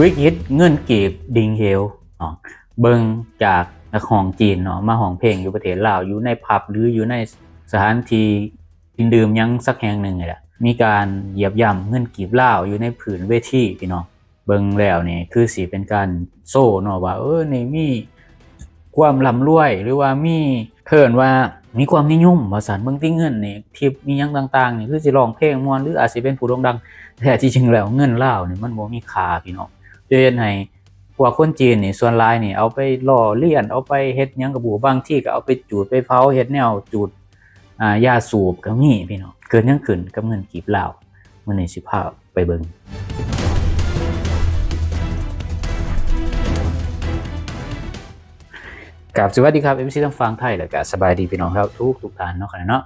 ວິກິດເງິນກີບດິ່ງເຫວເນາະ ເບິ່ງຈາກນັກຮ້ອງຈີນເນາະ ມາຮ້ອງເພງຢູ່ປະເທດລາວ ຢູ່ໃນຜັບ ຫຼື ຢູ່ໃນສະຖານທີ່ກິນດື່ມຫຍັງສັກແຫ່ງໜຶ່ງນີ້ແຫຼະ ມີການຢຽບຢ່ຳເງິນກີບລາວຢູ່ໃນພື້ນເວທີພີ່ນ້ອງ. ເບິ່ງແລ້ວນີ້ຄືຊິເປັນການໂຊເນາະວ່າ ເອີ ນີ້ມີຄວາມລ່ຳລວຍ ຫຼືວ່າມີ ເອີ້ນວ່າມີຄວາມນິຍົມວ່າຊັ້ນ. ເບິ່ງຕິເງິນນີ້ ທິບອີ່ຫຍັງຕ່າງໆນີ້ ຄືຊິຮ້ອງເພງມ່ວນ ຫຼືອາດຊິເປັນຜູ້ໂດ່ງດັງ ແຕ່ທີ່ຈິງແລ້ວເງິນລາວນີ້ມັນບໍ່ມີຄ່າພີ່ນ້ອງ. ຈະເຮັດໃຫ້ພວກຄົນຈີນນີ້ສ່ວນຫຼາຍນີ້ເອົາໄປລໍ້ລຽນ ເອົາໄປເຮັດຫຍັງກໍບໍ່ຮູ້ ບາງທີກໍເອົາໄປຈູດໄປເຜົາ ເຮັດແນວຈູດ ອ່າ ຢາສູບກໍມີພີ່ນ້ອງ. ເກີດຫຍັງຂຶ້ນກັບເງິນກີບລາວ? ມື້ນີ້ຊິພາໄປເບິ່ງ. ກາບສະຫວັດດີຄັບ ເອັຟຊີ ທາງຝັ່ງໄທ ແລ້ວກະສະບາຍດີພີ່ນ້ອງເຮົາທຸກໆທ່ານເນາະ ຂະນະເນາະ.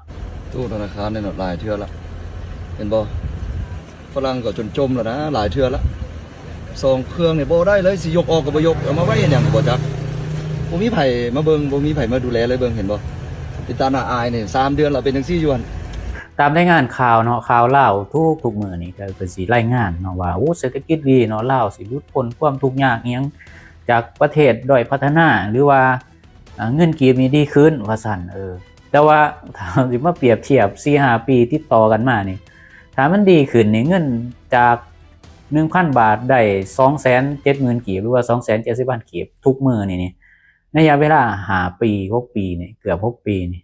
ຕູ້ທະນາຄານນີ້ເນາະ ຫຼາຍເທື່ອລະ ເຫັນບໍ່? ຝຣັ່ງກໍຈົນຈົມແລ້ວນະ ຫຼາຍເທື່ອລະ. ສອງເຄື່ອງນີ້ບໍ່ໄດ້ເລີຍ ຊິຍົກອອກກໍບໍ່ຍົກ ເອົາມາໄວ້ເຮັດຫຍັງກໍບໍ່ຈັກ. ບໍ່ມີໃຜມາເບິ່ງ ບໍ່ມີໃຜມາດູແລເລີຍ ເບິ່ງເຫັນບໍ່? ເປັນຕາໜ້າອາຍນີ້ ສາມເດືອນລະເປັນຈັ່ງຊີ້ຢູ່ຫັ້ນ. ຕາມລາຍງານຂ່າວເນາະ ຂ່າວລາວທຸກໆມື້ນີ້ ກໍເພິ່ນຊິລາຍງານເນາະວ່າ ໂອ້ ເສດຖະກິດດີເນາະ ລາວຊິຫຼຸດພົ້ນຄວາມທຸກຍາກອີ່ຫຍັງ ຈາກປະເທດດ້ອຍພັດທະນາ ຫຼືວ່າ ອ່າ ເງິນກີບນີ້ດີຂຶ້ນວ່າຊັ້ນ. ເອີ ແຕ່ວ່າຖ້າເຮົາຊິມາປຽບທຽບສີ່ຫ້າປີຕິດຕໍ່ກັນມານີ້ ຖ້າມັນດີຂຶ້ນນີ້ ເງິນຈາກໜຶ່ງພັນບາດໄດ້ສອງແສນເຈັດໝື່ນກີບ ຫຼືວ່າສອງແສນເຈັດສິບພັນກີບທຸກມື້ນີ້ ນີ້ ໄລຍະເວລາຫ້າປີ ຫົກປີນີ້ ເກືອບຫົກປີນີ້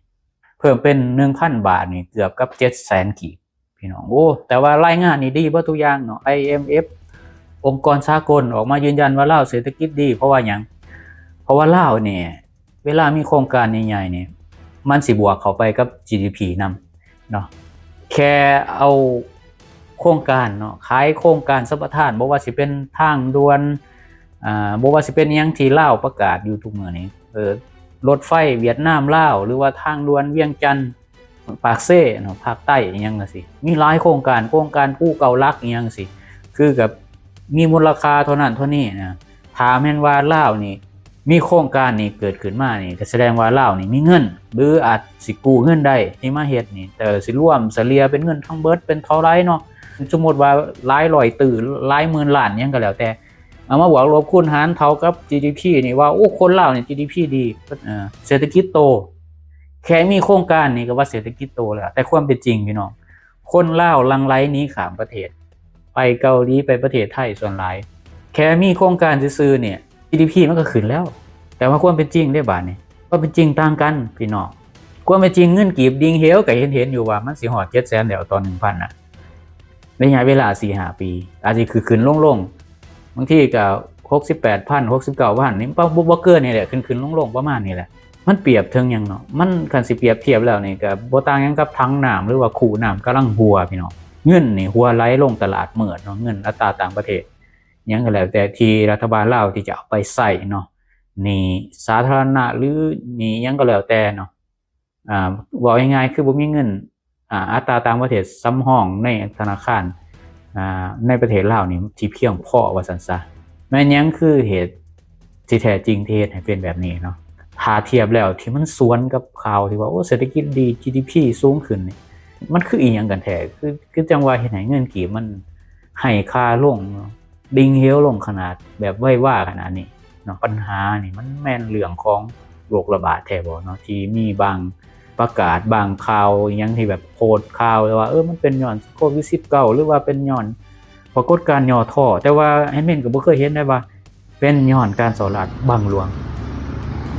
ເພີ່ມເປັນໜຶ່ງພັນບາດນີ້ ເກືອບກັບເຈັດແສນກີບ. ພີ່ນ້ອງ ໂອ້ ແຕ່ວ່າລາຍງານນີ້ດີເບິດທຸກຢ່າງເນາະ ໄອເອັມເອັຟ ອົງກອນສາກົນອອກມາຢືນຢັນວ່າລາວເສດຖະກິດດີ. ເພາະວ່າຫຍັງ? ເພາະວ່າລາວນີ້ ເວລາມີໂຄງການໃຫຍ່ໆນີ້ ມັນຊິບວກເຂົ້າໄປກັບຈີດີພີນຳເນາະ. ແຄ່ເອົາໂຄງການເນາະ ຂາຍໂຄງການສຳປະທານ ບໍ່ວ່າຊິເປັນທາງດ່ວນ ອ່າ ບໍ່ວ່າຊິເປັນຫຍັງທີ່ລາວປະກາດຢູ່ທຸກມື້ນີ້ ເອີ ລົດໄຟຫວຽດນາມລາວ ຫຼືວ່າທາງດ່ວນວຽງຈັນ ປາກເຊເນາະ ພາກໃຕ້ອີ່ຫຍັງຈັ່ງຊີ້ ມີຫຼາຍໂຄງການ ໂຄງການພູເກົ້າຫຼັກອີ່ຫຍັງຊີ້ ຄືກັບມີມູນລະຄ່າເທົ່ານັ້ນເທົ່ານີ້ນະ. ຖ້າແມ່ນວ່າລາວນີ້ມີໂຄງການນີ້ເກີດຂຶ້ນມານີ້ ກໍສະແດງວ່າລາວນີ້ມີເງິນ ຫຼືອາດຊິກູ້ເງິນໄດ້ທີ່ມາເຮັດນີ້ ແຕ່ຊິລວມສະເລ່ຍເປັນເງິນທັງເບິດເປັນເທົ່າໃດເນາະ ສົມມຸດວ່າຫຼາຍຮ້ອຍຕື້ ຫຼາຍໝື່ນລ້ານຫຍັງກໍແລ້ວແຕ່ ເອົາມາບວກລົບຄູນຫານເທົ່າກັບຈີດີພີນີ້ວ່າ ໂອ້ ຄົນລາວນີ້ຈີດີພີດີ ເອີ ເສດຖະກິດໂຕ ແຄ່ມີໂຄງການນີ້ກໍວ່າເສດຖະກິດໂຕແລ້ວ. ແຕ່ຄວາມເປັນຈິງພີ່ນ້ອງ ຄົນລາວຫຼັ່ງໄຫຼໜີຂ້າມປະເທດ ໄປເກົາຫຼີ ໄປປະເທດໄທສ່ວນຫຼາຍ. ແຄ່ມີໂຄງການຊື່ໆນີ້ ຈີດີພີມັນກໍຂຶ້ນແລ້ວ. ແຕ່ວ່າຄວາມເປັນຈິງເດ້ບາດນີ້ ຄວາມເປັນຈິງຕ່າງກັນພີ່ນ້ອງ. ຄວາມເປັນຈິງເງິນກີບດິ່ງເຫວ ກໍເຫັນໆຢູ່ວ່າມັນຊິຮອດເຈັດແສນແລ້ວຕໍ່ໜຶ່ງພັນນະ. ໄລຍະເວລາສີ່ຫ້າປີ ອາດຊິຂຶ້ນໆລົງໆ ບາງທີກໍຫົກສິບແປດພັນ ຫົກສິບເກົ້າພັນນີ້ ບໍ່ ບໍ່ເກີນນີ້ແຫຼະ ຂຶ້ນໆລົງໆປະມານນີ້ແຫຼະ. ມັນປຽບເຖິງຫຍັງເນາະ? ມັນ ຄັນຊິປຽບທຽບແລ້ວນີ້ ກໍບໍ່ຕ່າງຫຍັງກັບຖັງນ້ຳ ຫຼືວ່າຄູນ້ຳກຳລັງຮົ່ວພີ່ນ້ອງ. ເງິນນີ້ຮົ່ວໄຫຼລົງຕະຫຼາດມືດເນາະ ເງິນອັດຕາຕ່າງປະເທດ ຫຍັງກໍແລ້ວແຕ່ທີ່ລັດຖະບານລາວທີ່ຈະເອົາໄປໃຊ້ເນາະ ໜີ້ສາທາລະນະ ຫຼື ໜີ້ຫຍັງກໍແລ້ວແຕ່ເນາະ ອ່າ ເວົ້າງ່າຍໆ ຄືບໍ່ມີເງິນ ອ່າ ອັດຕາຕ່າງປະເທດສຳຮອງໃນທະນາຄານ ອ່າ ໃນປະເທດລາວນີ້ທີ່ພຽງພໍວ່າຊັ້ນຊະ. ແມ່ນຫຍັງຄືເຫດທີ່ແທ້ຈິງທີ່ເຮັດໃຫ້ເປັນແບບນີ້ເນາະ? ຖ້າທຽບແລ້ວທີ່ມັນສວນກັບຂ່າວທີ່ວ່າ ໂອ້ ເສດຖະກິດດີ ຈີດີພີສູງຂຶ້ນນີ້ ມັນຄືອີຫຍັງກັນແທ້? ຄື ຄືຈັ່ງວ່າເຮັດໃຫ້ເງິນກີບມັນໄຮ້ຄ່າລົງເນາະ ດິ່ງເຫວລົງຂະໜາດແບບໄວວາຂະໜາດນີ້ເນາະ. ບັນຫານີ້ມັນແມ່ນເລື່ອງຂອງໂລກລະບາດແທ້ບໍ່ເນາະ ທີ່ມີບາງປະກາດ ບາງຂ່າວອີ່ຫຍັງທີ່ແບບໂພສຂ່າວວ່າ ເອີ ມັນເປັນຍ້ອນໂຄວິດສິບເກົ້າ ຫຼືວ່າເປັນຍ້ອນປາກົດການຫຍໍ້ທໍ້. ແຕ່ວ່າແອດມິນກໍບໍ່ເຄີຍເຫັນໄດ້ວ່າ ເປັນຍ້ອນການສໍ້ລາດບັງຫຼວງ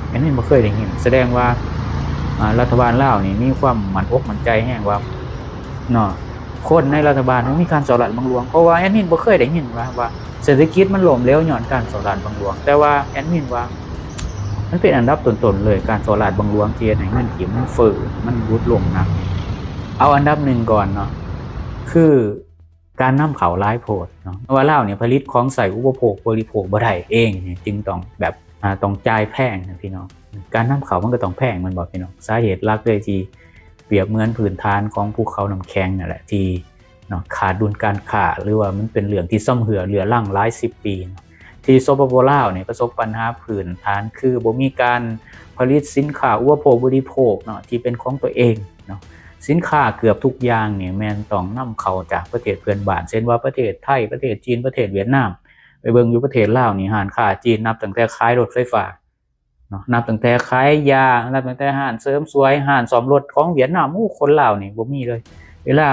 ແອດມິນບໍ່ເຄີຍໄດ້ຍິນ. ສະແດງວ່າ ອ່າ ລັດຖະບານລາວນີ້ມີຄວາມໝັ້ນອົກໝັ້ນໃຈແຮງວ່າເນາະ ຄົນໃນລັດຖະບານມີການສໍ້ລາດບັງຫຼວງ ເພາະວ່າແອດມິນບໍ່ເຄີຍໄດ້ຍິນວ່າ ວ່າເສດຖະກິດມັນລົ້ມເຫຼວຍ້ອນການສໍ້ລາດບັງຫຼວງ. ແຕ່ວ່າແອດມິນວ່າ ມັນເປັນອັນດັບຕົ້ນໆເລີຍ ການສໍ້ລາດບັງຫຼວງທີ່ເຮັດໃຫ້ເງິນກີບມັນເຟີ້ ມັນຫຼຸດລົງນະ. ເອົາອັນດັບໜຶ່ງກ່ອນເນາະ ຄື ການນຳເຂົ້າຫຼາຍໂພດເນາະ ວ່າລາວນີ້ຜະລິດຂອງໃຊ້ອຸປະໂພກບໍລິໂພກບໍ່ໄດ້ເອງ ຈຶ່ງຕ້ອງແບບ ອ່າ ຕ້ອງຈ່າຍແພງນະພີ່ນ້ອງ. ການນຳເຂົ້າມັນກໍຕ້ອງແພງແມ່ນບໍ່ພີ່ນ້ອງ? ສາເຫດຫຼັກເລີຍທີ່ປຽບເໝືອນພື້ນຖານຂອງພູເຂົານ້ຳແຂງນັ້ນແຫຼະ ທີ່ເນາະ ຂາດດຸນການຄ້າ ຫຼືວ່າມັນເປັນເລື່ອງທີ່ຊຳເຮື້ອເຫຼືອລັງຫຼາຍສິບປີເນາະ ທີ່ ສປປ ລາວນີ້ປະສົບບັນຫາພື້ນຖານ ຄືບໍ່ມີການຜະລິດສິນຄ້າອຸປະໂພກບໍລິໂພກເນາະ ທີ່ເປັນຂອງຕົວເອງເນາະ. ສິນຄ້າເກືອບທຸກຢ່າງນີ້ແມ່ນຕ້ອງນຳເຂົ້າຈາກປະເທດເພື່ອນບ້ານ ເຊັ່ນວ່າປະເທດໄທ, ປະເທດຈີນ, ປະເທດຫວຽດນາມ, ໄປ ເບິ່ງຢູ່ປະເທດລາວນີ້ ຮ້ານຄ້າຈີນ ນັບຕັ້ງແຕ່ຂາຍລົດໄຟຟ້າເນາະ ນັບຕັ້ງແຕ່ຂາຍຢາ ນັບຕັ້ງແຕ່ຮ້ານເສີມສວຍ ຮ້ານສ້ອມລົດຂອງຫວຽດນາມ ໂອ້ ຄົນລາວນີ້ບໍ່ມີເລີຍ. ເວລາ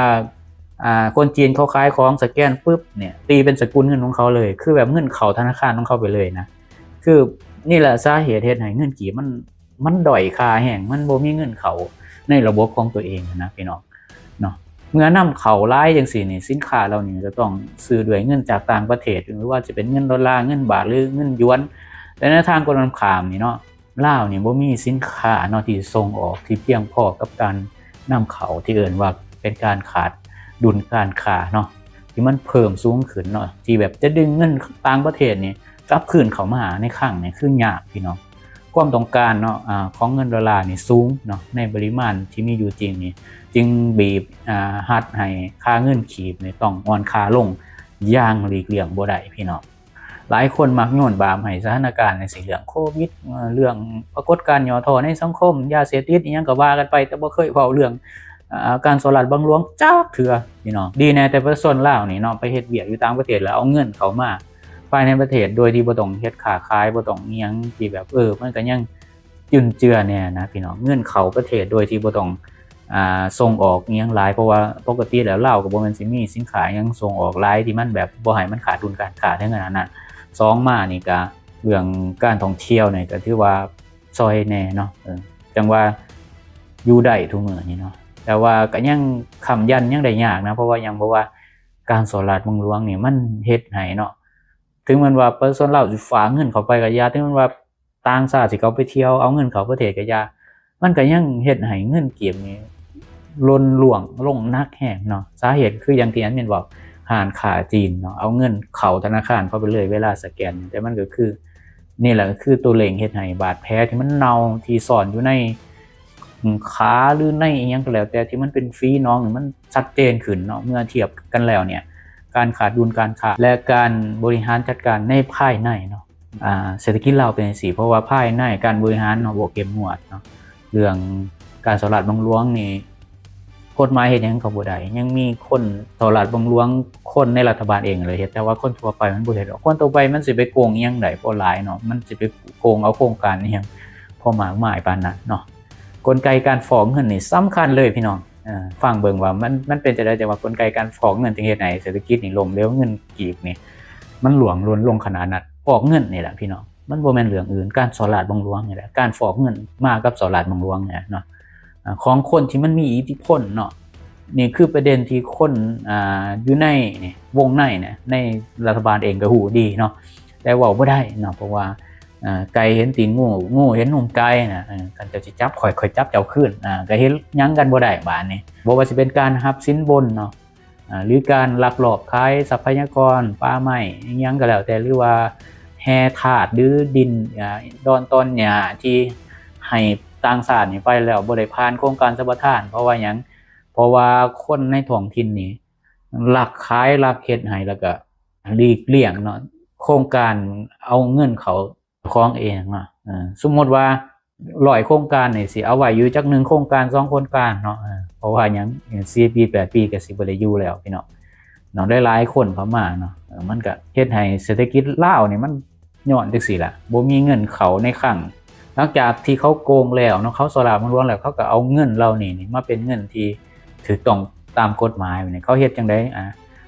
ອ່າ ຄົນຈີນເຂົາຂາຍຂອງ ສະແກນປຶບເນ່ຍ ຕີເປັນສະກຸນເງິນຂອງເຂົາເລີຍ ຄືແບບເງິນເຂົ້າທະນາຄານຂອງເຂົາໄປເລີຍນະ. ຄືນີ້ແຫຼະສາເຫດເຮັດໃຫ້ເງິນກີບມັນ ມັນດ້ອຍຄ່າແຮງ ມັນບໍ່ມີເງິນເຂົ້າໃນລະບົບຂອງຕົວເອງນະພີ່ນ້ອງເນາະ. ເມື່ອນຳເຂົ້າຫຼາຍຈັ່ງຊີ້ນີ້ ສິນຄ້າເຫຼົ່ານີ້ກໍຕ້ອງຊື້ດ້ວຍເງິນຈາກຕ່າງປະເທດ ຫຼືວ່າຈະເປັນເງິນໂດລາ ເງິນບາດ ຫຼືເງິນຢວນ. ແຕ່ໃນທາງກົງກັນຂ້າມນີ້ເນາະ ລາວນີ້ບໍ່ມີສິນຄ້າເນາະທີ່ສົ່ງອອກທີ່ພຽງພໍກັບການນຳເຂົ້າ ທີ່ເອີ້ນວ່າເປັນການຂາດດຸນການຄ້າເນາະ ທີ່ມັນເພີ່ມສູງຂຶ້ນເນາະ ທີ່ແບບຈະດຶງເງິນຕ່າງປະເທດນີ້ກັບຄືນເຂົ້າມາໃນຄັງນີ້ຄືຍາກພີ່ນ້ອງ. ຄວາມຕ້ອງການເນາະ ອາ ຂອງເງິນໂດລານີ້ສູງເນາະ ໃນປະລິມານທີ່ມີຢູ່ຈິງນີ້ ຈຶ່ງບີບ ອາ ຮັດໃຫ້ຄ່າເງິນກີບນີ້ຕ້ອງອ່ອນຄ່າລົງຢ່າງຫຼີກລ່ຽງບໍ່ໄດ້ພີ່ນ້ອງ. ຫຼາຍຄົນມັກໂຍນບາບໃຫ້ສະຖານະການຈັ່ງຊີ້ ເລື່ອງໂຄວິດ ເອີ່ ເລື່ອງປາກົດການຫຍໍ້ທໍ້ໃນສັງຄົມ ຢາເສບຕິດ ອີ່ຫຍັງກໍວ່າກັນໄປ ແຕ່ບໍ່ເຄີຍເວົ້າເລື່ອງ ອາ ການສໍ້ລາດບັງຫຼວງຈັກເທື່ອພີ່ນ້ອງ. ດີແນ່ແຕ່ປະຊາຊົນລາວນີ້ເນາະ ໄປເຮັດວຽກຢູ່ຕ່າງປະເທດ ແລ້ວເອົາເງິນເຂົ້າມາພາຍໃນປະເທດ ໂດຍທີ່ບໍ່ຕ້ອງເຮັດຄ້າຂາຍ ບໍ່ຕ້ອງອີ່ຫຍັງ ທີ່ແບບ ເອີ ມັນກໍຍັງຈຸນເຈືອແນ່ນະພີ່ນ້ອງ. ເງິນເຂົ້າປະເທດໂດຍທີ່ບໍ່ຕ້ອງ ອ່າ ສົ່ງອອກອີ່ຫຍັງຫຼາຍ ເພາະວ່າປົກກະຕິແລ້ວລາວກໍບໍ່ແມ່ນຊິມີສິນຄ້າຫຍັງສົ່ງອອກຫຼາຍ ທີ່ມັນແບບບໍ່ໃຫ້ມັນຂາດດຸນການຄ້າເຖິງຂະໜາດນັ້ນ. ສອງມານີ້ກະເລື່ອງການທ່ອງທ່ຽວນີ້ກະຖືວ່າຊ່ອຍແນ່ເນາະ ເອີ ຈັ່ງວ່າຢູ່ໄດ້ທຸກມື້ນີ້ເນາະ. ແຕ່ວ່າກະຍັງຄ້ຳຢັນຍັງໄດ້ຍາກນະ ເພາະວ່າຫຍັງ ເພາະວ່າການສໍ້ລາດບັງຫຼວງນີ້ມັນເຮັດໃຫ້ເນາະ ເຖິງແມ່ນວ່າປະຊາຊົນລາວຊິຝາກເງິນເຂົ້າໄປກະຢ່າ ເຖິງແມ່ນວ່າ ຕ່າງຊາດຊິເຂົ້າໄປທ່ຽວ ເອົາເງິນເຂົ້າປະເທດກະຢ່າ ມັນກະຍັງເຮັດໃຫ້ເງິນກີບນີ້ຫຼົ່ນລ່ວງລົງໜັກແຮງເນາະ. ສາເຫດຄືຢ່າງທີ່ແອດມິນເວົ້າ ຮ້ານຄ້າຈີນເນາະ ເອົາເງິນເຂົ້າທະນາຄານເຂົາໄປເລີຍເວລາສະແກນ. ແຕ່ມັນກະຄື ນີ້ແຫຼະ ກະຄືຕົວເລັ່ງເຮັດໃຫ້ບາດແຜທີ່ມັນເນົ່າ ທີ່ຊ່ອນຢູ່ໃນ ອາ ຂາ ຫຼືໃນອີ່ຫຍັງກໍແລ້ວແຕ່ ທີ່ມັນເປັນຝີໜອງນີ້ ມັນຊັດເຈນຂຶ້ນເນາະ. ເມື່ອທຽບກັນແລ້ວເນ່ຍ ການຂາດດຸນການຄ້າ ແລະ ການບໍລິຫານຈັດການໃນພາຍໃນເນາະ ອ່າ ເສດຖະກິດລາວເປັນຈັ່ງຊີ້ ເພາະວ່າພາຍໃນການບໍລິຫານເນາະ ບໍ່ເຂັ້ມງວດເນາະ. ເລື່ອງການສໍ້ລາດບັງຫຼວງນີ້ ກົດໝາຍເຮັດຫຍັງກໍບໍ່ໄດ້ ຍັງມີຄົນສໍ້ລາດບັງຫຼວງ ຄົນໃນລັດຖະບານເອງເລີຍເຮັດ ແຕ່ວ່າຄົນທົ່ວໄປມັນບໍ່ເຮັດດອກ. ຄົນທົ່ວໄປມັນຊິໄປໂກງອີ່ຫຍັງໄດ້ ພໍຫຼາຍເນາະ ມັນຊິໄປໂກງເອົາໂຄງການອີ່ຫຍັງພໍມາກມາຍປານນັ້ນເນາະ. ກົນໄກການຟອກເງິນນີ້ສຳຄັນເລີຍພີ່ນ້ອງ. ເອີ ຟັງເບິ່ງວ່າມັນ ມັນເປັນຈັ່ງໃດ ຈັ່ງວ່າກົນໄກການຟອກເງິນຈຶ່ງເຮັດໃຫ້ເສດຖະກິດນີ້ລົ້ມເຫຼວ ເງິນກີບນີ້ມັນລ່ວງຫຼົ່ນລົງຂະໜາດນັ້ນ. ຟອກເງິນນີ້ແຫຼະພີ່ນ້ອງ ມັນບໍ່ແມ່ນເລື່ອງອື່ນ ການສໍ້ລາດບັງຫຼວງນີ້ແຫຼະ ການຟອກເງິນມາກັບສໍ້ລາດບັງຫຼວງນີ້ແຫຼະເນາະ ອາ ຂອງຄົນທີ່ມັນມີອິດທິພົນເນາະ. ນີ້ຄືປະເດັນທີ່ຄົນ ອາ ຢູ່ໃນວົງໃນນະ ໃນລັດຖະບານເອງກໍຮູ້ດີເນາະ ແຕ່ເວົ້າບໍ່ໄດ້ເນາະ ເພາະວ່າ ອາ ໄກ່ເຫັນຕີນງູ ງູເຫັນນົມໄກ່ນະ ເອີ ຄັນເຈົ້າຊິຈັບຂ້ອຍ ຂ້ອຍຈັບເຈົ້າຄືນ ອາ ກໍເຮັດຫຍັງກັນບໍ່ໄດ້ບາດນີ້. ບໍ່ວ່າຊິເປັນການຮັບສິນບົນເນາະ ອາ ຫຼືການລັກລອບຂາຍຊັບພະຍາກອນປ່າໄມ້ອີ່ຫຍັງກໍແລ້ວແຕ່ ຫຼືວ່າແຮ່ທາດ ຫຼືດິນ ອາ ດອນຕອນຫຍ້າທີ່ໃຫ້ຕ່າງຊາດນີ້ໄປແລ້ວ ບໍ່ໄດ້ຜ່ານໂຄງການສຳປະທານ. ເພາະວ່າຫຍັງ? ເພາະວ່າຄົນໃນທ້ອງຖິ່ນນີ້ລັກຂາຍ ລັກເຮັດໃຫ້ ແລ້ວກໍຫຼີກລ່ຽງເນາະ ໂຄງການເອົາເງິນເຂົ້າ ຂອງເອງເນາະ. ເອີ ສົມມຸດວ່າຮ້ອຍໂຄງການນີ້ ຊິເອົາໄວ້ຢູ່ຈັກໜຶ່ງໂຄງການ ສອງໂຄງການເນາະ ເອີ ເພາະວ່າຫຍັງ ສີ່ປີແປດປີກໍຊິບໍ່ໄດ້ຢູ່ແລ້ວພີ່ນ້ອງເນາະ. ຫຼາຍໆຄົນເຂົ້າມາເນາະ ເອີ ມັນກໍເຮັດໃຫ້ເສດຖະກິດລາວນີ້ມັນຍ້ອນຈັ່ງຊີ້ລະ ບໍ່ມີເງິນເຂົ້າໃນຄັງ. ຫຼັງຈາກທີ່ເຂົາໂກງແລ້ວເນາະ ເຂົາສໍ້ລາດບັງຫຼວງແລ້ວ ເຂົາກໍເອົາເງິນເຫຼົ່ານີ້ນີ້ມາເປັນເງິນທີ່ຖືກຕ້ອງຕາມກົດໝາຍ. ບາດນີ້ເຂົາເຮັດຈັ່ງໃດ? ອາ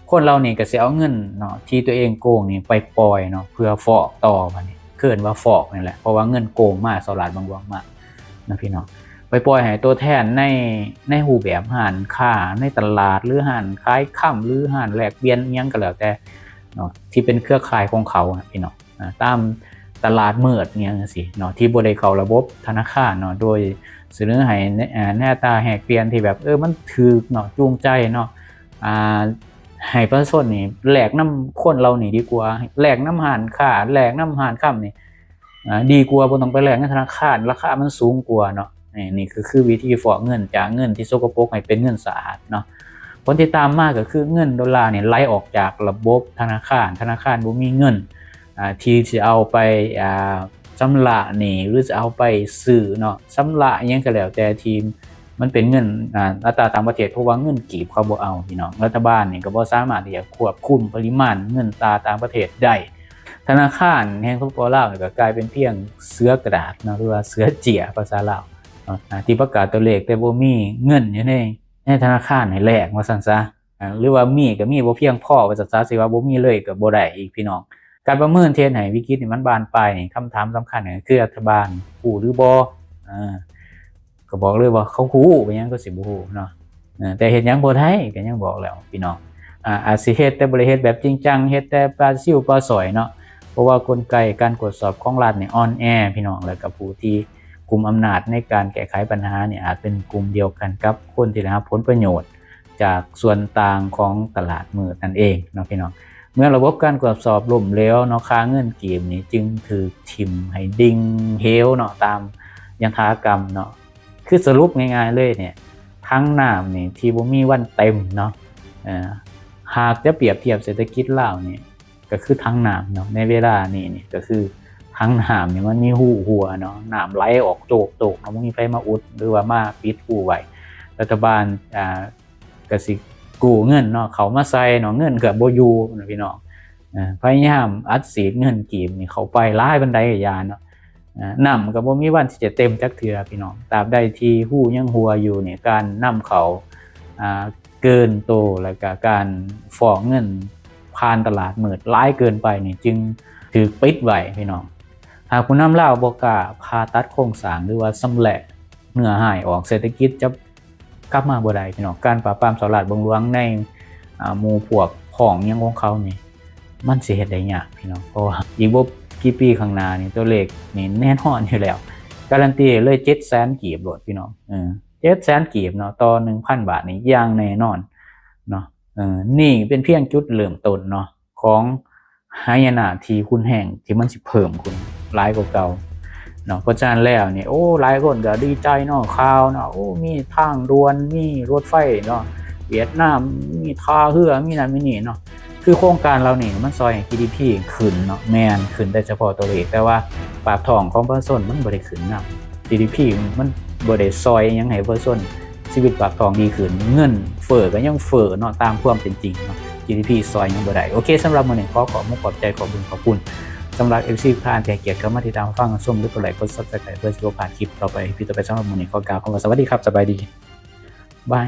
ຄົນເຫຼົ່ານີ້ກໍຊິເອົາເງິນເນາະ ທີ່ຕົວເອງໂກງນີ້ໄປປ່ອຍເນາະ ເພື່ອຟອກຕໍ່. ບາດນີ້ເອີ້ນວ່າຟອກນີ້ແຫຼະ ເພາະວ່າເງິນໂກງມາ ສໍ້ລາດບັງຫຼວງມານະພີ່ນ້ອງ. ໄປປ່ອຍໃຫ້ຕົວແທນໃນ ໃນຮູບແບບຮ້ານຄ້າ ໃນຕະຫຼາດ ຫຼືຮ້ານຂາຍຄຳ ຫຼືຮ້ານແລກປ່ຽນອີ່ຫຍັງກໍແລ້ວແຕ່ເນາະ ທີ່ເປັນເຄືອຂ່າຍຂອງເຂົານະພີ່ນ້ອງ. ອາ ຕາມຕະຫຼາດມືດອີ່ຫຍັງຈັ່ງຊີ້ເນາະ ທີ່ບໍ່ໄດ້ເຂົ້າລະບົບທະນາຄານເນາະ ໂດຍສະເໜີໃຫ້ ອາ ໃນອັດຕາແລກປ່ຽນທີ່ແບບ ເອີ ມັນຖືກເນາະ ຈູງໃຈເນາະ ອາ ໃຫ້ປະຊາຊົນນີ້ແລກນຳຄົນເຫຼົ່ານີ້ດີກວ່າ ແລກນຳຮ້ານຄ້າ ແລກນຳຮ້ານຄຳນີ້ ອາ ດີກວ່າ ບໍ່ຕ້ອງໄປແລກໃນທະນາຄານ ລາຄາມັນສູງກວ່າເນາະ. ນີ້ ນີ້ຄື ຄືວິທີຟອກເງິນ ຈາກເງິນທີ່ສົກກະປົກໃຫ້ເປັນເງິນສະອາດເນາະ. ຜົນທີ່ຕາມມາກໍຄືເງິນໂດລານີ້ໄຫຼອອກຈາກລະບົບທະນາຄານ ທະນາຄານບໍ່ມີເງິນ ອາ ທີ່ຊິເອົາໄປ ອາ ຊຳລະໜີ້ ຫຼືຈະເອົາໄປຊື້ເນາະ ຊຳລະອີ່ຫຍັງກໍແລ້ວແຕ່ທີ່ມັນເປັນເງິນ ອາ ອັດຕາຕ່າງປະເທດ ເພາະວ່າເງິນກີບເຂົາບໍ່ເອົາພີ່ນ້ອງ. ລັດຖະບານນີ້ກໍບໍ່ສາມາດທີ່ຈະຄວບຄຸມປະລິມານເງິນຕາຕ່າງປະເທດໄດ້ ທະນາຄານແຫ່ງ ສປປ ລາວ ນີ້ກໍກາຍເປັນພຽງເສືອກະດາດເນາະ ຫຼືວ່າເສືອເຈ້ຍພາສາລາວເນາະ ອ່າ ທີ່ປະກາດຕົວເລກ ແຕ່ບໍ່ມີເງິນຢູ່ໃນ ໃນທະນາຄານໃຫ້ແລກວ່າຊັ້ນຊະ ອ່າ ຫຼືວ່າມີກໍມີບໍ່ພຽງພໍວ່າຊັ້ນຊະ ຊິວ່າບໍ່ມີເລີຍກໍບໍ່ໄດ້ອີກພີ່ນ້ອງ. ການປະເມີນທີ່ເຮັດໃຫ້ວິກິດນີ້ມັນບານປາຍນີ້ ຄຳຖາມສຳຄັນກໍຄືລັດຖະບານຮູ້ຫຼືບໍ່? ເອີ ກໍບອກເລີຍວ່າເຂົາຮູ້ ເປັນຫຍັງກໍຊິບໍ່ຮູ້ເນາະ ເອີ ແຕ່ເຮັດຫຍັງບໍ່ໄດ້ ກໍຍັງບອກແລ້ວພີ່ນ້ອງ ອາ ອາດຊິເຮັດແຕ່ບໍ່ໄດ້ເຮັດແບບຈິງຈັງ ເຮັດແຕ່ປາຊິວປາສອຍເນາະ ເພາະວ່າກົນໄກການກວດສອບຂອງລັດນີ້ອ່ອນແອພີ່ນ້ອງ ແລ້ວກໍຜູ້ທີ່ກຸມອຳນາດໃນການແກ້ໄຂບັນຫານີ້ອາດເປັນກຸ່ມດຽວກັນກັບຄົນທີ່ໄດ້ຮັບຜົນປະໂຫຍດຈາກສ່ວນຕ່າງຂອງຕະຫຼາດມືດນັ້ນເອງເນາະພີ່ນ້ອງ. ເມື່ອລະບົບການກວດສອບລົ້ມເຫຼວເນາະ ຄ່າເງິນກີບນີ້ຈຶ່ງຖືກຖິ້ມໃຫ້ດິ່ງເຫວເນາະ ຕາມຍັດຖາກຳເນາະ. ຄືສະຫຼຸບງ່າຍໆເລີຍນີ້ ຖັງນ້ຳນີ້ທີ່ບໍ່ມີວັນເຕັມເນາະ ເອີ ຫາກຈະປຽບທຽບເສດຖະກິດລາວນີ້ ກໍຄືຖັງນ້ຳເນາະ ໃນເວລານີ້ນີ້ ກໍຄືຖັງນ້ຳນີ້ມັນມີຮູຮົ່ວເນາະ ນ້ຳໄຫຼອອກໂຈກໆເນາະ ບໍ່ມີໃຜມາອຸດ ຫຼືວ່າມາປິດຮູໄວ້ ລັດຖະບານ ອ່າ ກໍຊິກູ້ເງິນເນາະ ເຂົ້າມາໃສ່ເນາະ ເງິນກໍບໍ່ຢູ່ເນາະພີ່ນ້ອງ ເອີ ພະຍາຍາມອັດສີດເງິນກີບນີ້ເຂົ້າໄປຫຼາຍປານໃດກໍຢ່າເນາະ ເອີ ນ້ຳກໍບໍ່ມີວັນທີ່ຈະເຕັມຈັກເທື່ອພີ່ນ້ອງ ຕາບໃດທີ່ຮູຍັງຮົ່ວຢູ່ນີ້ ການນຳເຂົ້າ ອ່າ ເກີນໂຕ ແລ້ວກະການຟອກເງິນຜ່ານຕະຫຼາດມືດຫຼາຍເກີນໄປນີ້ ຈຶ່ງຖືກປິດໄວ້ພີ່ນ້ອງ. ຫາກຜູ້ນຳລາວບໍ່ກ້າຜ່າຕັດໂຄງສ້າງ ຫຼືວ່າຊຳແຫຼະເນື້ອຮ້າຍອອກ ເສດຖະກິດຈະກັບມາບໍ່ໄດ້ພີ່ນ້ອງ. ການປາບປາມສໍ້ລາດບັງຫຼວງໃນ ອ່າ ໝູ່ພວກພ້ອງຫຍັງຂອງເຂົານີ້ ມັນຊິເຮັດໄດ້ຍາກພີ່ນ້ອງ ເພາະວ່າອີກບໍ່ກີ່ປີຂ້າງໜ້ານີ້ ຕົວເລກນີ້ແນ່ນອນຢູ່ແລ້ວ ກາຣັນຕີເລີຍເຈັດແສນກີບໂລດພີ່ນ້ອງ ເອີ ເຈັດແສນກີບເນາະ ຕໍ່ໜຶ່ງພັນບາດນີ້ຢ່າງແນ່ນອນເນາະ. ເອີ ນີ້ເປັນພຽງຈຸດເລີ່ມຕົ້ນເນາະ ຂອງຫາຍະນະທີ່ຮຸນແຮງ ທີ່ມັນຊິເພີ່ມຂຶ້ນຫຼາຍກວ່າເກົ່າເນາະ. ເພາະສະນັ້ນແລ້ວນີ້ ໂອ້ ຫຼາຍຄົນກໍດີໃຈເນາະ ຂ່າວເນາະ ໂອ້ ມີທາງດ່ວນ ມີລົດໄຟເນາະ ຫວຽດນາມ ມີທ່າເຮືອ ມີນັ້ນມີນີ້ເນາະ. ຄືໂຄງການເຫຼົ່ານີ້ມັນຊ່ອຍໃຫ້ ຈີ ດີ ພີ ຂຶ້ນເນາະ ແມ່ນຂຶ້ນໄດ້ສະເພາະຕົວເລກ ແຕ່ວ່າປາກທ້ອງຂອງປະຊາຊົນມັນບໍ່ໄດ້ຂຶ້ນນຳ ຈີ ດີ ພີ ມັນບໍ່ໄດ້ຊ່ອຍຫຍັງໃຫ້ປະຊາຊົນ ຊີວິດປາກທ້ອງດີຂຶ້ນ ເງິນເຟີ້ກໍຍັງເຟີ້ເນາະ ຕາມຄວາມເປັນຈິງເນາະ ຈີ ດີ ພີ ຊ່ອຍຫຍັງບໍ່ໄດ້. ໂອເຄ ສຳລັບມື້ນີ້ຂໍຂອບມຸກຂອບໃຈ ຂອບບຸນຂອບຄຸນ ສຳລັບ ເອັຟ ຊີ ທຸກທ່ານທີ່ໃຫ້ກຽດເຂົ້າມາຕິດຕາມຟັງຮັບຊົມ ຫຼືກົດໄລກົດ Subscribe ເພື່ອຊິບໍ່ພາດຄລິບຕໍ່ໄປ ຄລິບຕໍ່ໄປ. ສຳລັບມື້ນີ້ຂໍກ່າວຄຳວ່າສະຫວັດດີຄັບ ສະບາຍດີ ບາຍ.